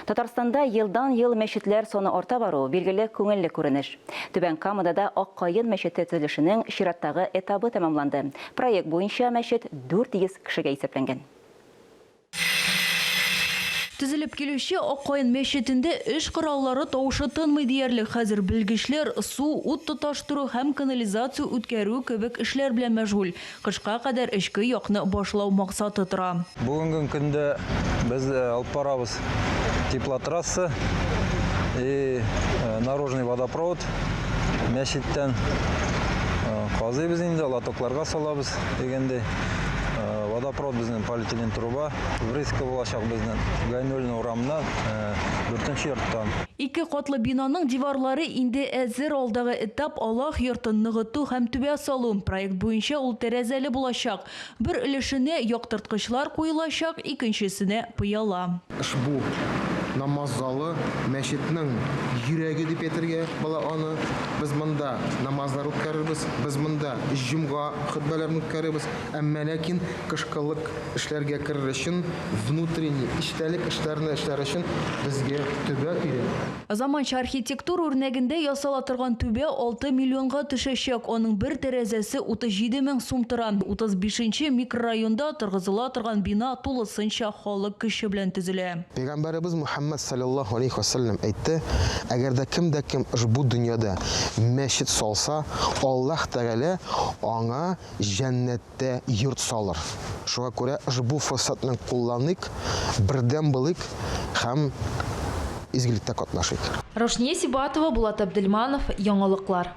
Татарстанда елдан-ел мәчетләр саны арта бару, билгеле, күңелле күренеш. Түбән Камада да Ак каен мәчете төзелешенең чираттагы этабы тәмамланды. Проект буенча мәчет 400 кешегә исәпләнгән. Төзелеп килүче Ак каен мәчетендә эш кораллары тавышы тынмый диярлек. Хәзер белгечләр су, ут тоташтыру һәм канализация үткәрү кебек эшләр белән мәшгуль. Кышка кадәр эчке якны башлау максаты тора. Бүгенге көндә без алып барабыз теплотрасса и наружный водопровод мәчеттән казыйбыз инде, лотокларга салабыз дигәндәй. Водопровод безнең полиэтилен труба, врезка булачак безнең Гайнуллин урамыннан дүртенче йорттан. Ике катлы бинаның диварлары инде әзер, алдагы этап, Аллаһ йортын ныгыту һәм түбә салу. Проект буенча ул тәрәзәле булачак. Бер өлешенә яктырткычлар куелачак, икенчесенә, пыяла. Ошбу намаз залы мәчетнең йөрәге дип әйтергә була аны. Без монда намазлар үткәрербез, без монда җомга хөтбәләрен үткәрербез. Әмма ләкин кышкылык эшләргә керер өчен, внутренний, эчтәлек эшләрне эшләр өчен безгә төбә кирәк. Заманча архитектура үрнәгендә ясала торган түбә 6 миллионга төшәчәк, аның бер тәрәзәсе 37 мең сум тора. 35 нче микрорайонда торгызыла торган бина тулысынча халык көче белән төзелә. Пәйгамбәребез Мөхәммәд салләллаһу галәйһи вә сәлләм әйтте, Әгәр дә кем дә кем ошбу дөньяда мәчет салса, Аллаһ Тәгалә аңа җәннәттә йорт салыр. Шуңа күрә ошбу форсатны кулланыйк, бердәм булыйк һәм изгелектә катнашыйк. Раушния Сибатова, Булат Әбделманов, Яңалыклар.